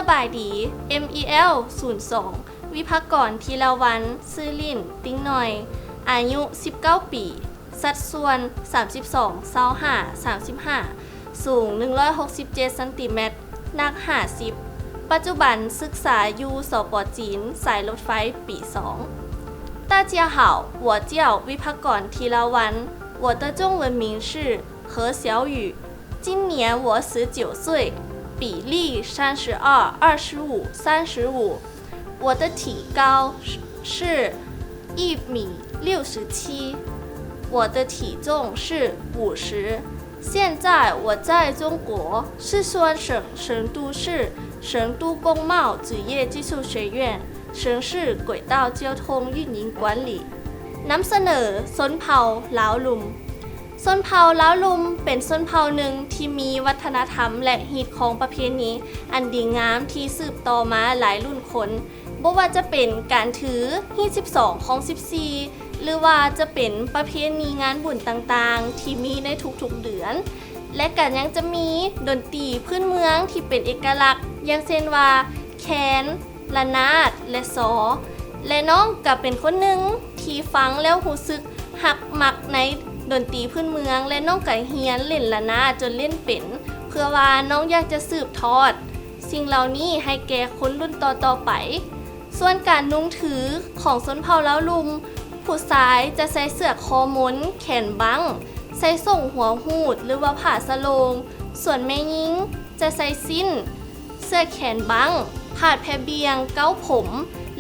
ປາຍດີ ເອັມອີແອລ ສູນສອງ ວິພາກອນ ທີລະວັນ ຊື່ຫຼິ້ນ ຕິງໜ້ອຍ ອາຍຸ ສິບເກົ້າປີ, ສັດສ່ວນ ສາມສິບສອງ ຊາວຫ້າ ສາມສິບຫ້າ, ສູງ ໜຶ່ງຮ້ອຍຫົກສິບເຈັດ ຊັນຕີແມັດ, ໜັກ ຫ້າສິບ, ປັດຈຸບັນສຶກສາຢູ່ ສປ ຈີນ ສາຍລົດໄຟ ປີສອງ. 大家好，我叫 ວິພາກອນ ທີລະວັນ, 我的中文名是 何晓宇，今年我十九岁，比例三十二、二十五、三十五。我的体高是一米六十七，我的体重是五十。现在我在中国四川省成都市成都工贸职业技术学院 城市轨道交通运营管理 ນຳສະເໜີ ຊົນເຜົ່າລາວລຸ່ມ. ຊົນເຜົ່າລາວລຸ່ມເປັນຊົນເຜົ່າໜຶ່ງທີ່ມີວັດທະນະທຳ ແລະ ຮີດຄອງປະເພນີອັນດີງາມທີ່ສືບຕໍ່ມາຫຼາຍລຸ້ນຄົນ, ບໍ່ວ່າຈະເປັນການຖືຮີດສິບສອງ ຄອງສິບສີ່ ຫຼືວ່າຈະເປັນປະເພນີງານບຸນຕ່າງໆທີ່ມີໃນທຸກໆເດືອນ ແລະ ກໍຍັງຈະມີດົນຕີພື້ນເມືອງທີ່ເປັນເອກະລັກ ຢ່າງເຊັ່ນວ່າ ແຄນ, ລະນາດ ແລະ ຊໍ ແລະ ນ້ອງກໍເປັນຄົນໜຶ່ງທີ່ຟັງແລ້ວຮູ້ສຶກຮັກມັກໃນດົນຕີພື້ນເມືອງ ແລະ ນ້ອງກໍຮຽນຫຼິ້ນລະນາດຈົນຫຼິ້ນເປັນ ເພື່ອວ່ານ້ອງຢາກຈະສືບທອດສິ່ງເຫຼົ່ານີ້ໃຫ້ແກ່ຄົນລຸ້ນຕໍ່ໆໄປ. ສ່ວນການນຸ່ງຖືຂອງຊົນເຜົ່າລາວລຸ່ມ, ຜູ້ຊາຍຈະໃສ່ເສື້ອຄໍມົນແຂນບັ້ງ, ໃສ່ສົ້ງຫົວຫູດ ຫຼືວ່າຜ້າສະໂຫຼງ, ສ່ວນແມ່ຍິງຈະໃສ່ສິ້ນ, ເສື້ອແຂນບັ້ງ, ພາດແພບຽງ, ເກົ້າຜົມ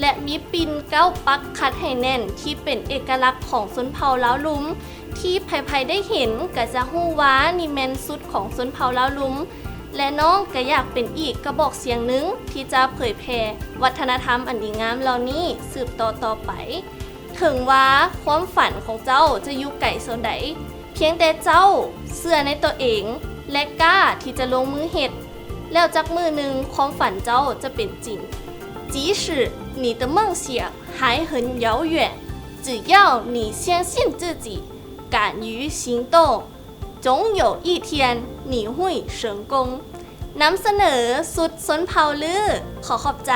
ແລະ ມີປິ່ນເກົ້າປັກຂັດໃຫ້ແໜ້ນ ທີ່ເປັນເອກະລັກຂອງຊົນເຜົ່າລາວລຸ່ມ ທີ່ໃຜໆໄດ້ເຫັນກໍຈະຮູ້ວ່ານີ້ແມ່ນຊຸດຂອງຊົນເຜົ່າລາວລຸ່ມ ແລະ ນ້ອງກໍຢາກເປັນອີກກະບອກສຽງໜຶ່ງທີ່ຈະເຜີຍແຜ່ວັດທະນະທຳອັນດີງາມເຫຼົ່ານີ້ສືບຕໍ່ໆໄປ. ເຖິງວ່າຄວາມຝັນຂອງເຈົ້າຈະຢູ່ໄກສ່ວນໃດ, ພຽງແຕ່ເຈົ້າເຊື່ອໃນຕົວເອງ ແລະ ກ້າທີ່ຈະລົງມືເຮັດ, ແລ້ວຈັກມື້ໜຶ່ງຄວາມຝັນເຈົ້າຈະເປັນຈິງ. 即使你的梦想还很遥远，只要你相信自己，敢于行动，总有一天你会成功。 ນຳສະເໜີຊຸດຊົນເຜົ່າລື. ຂໍຂອບໃຈ.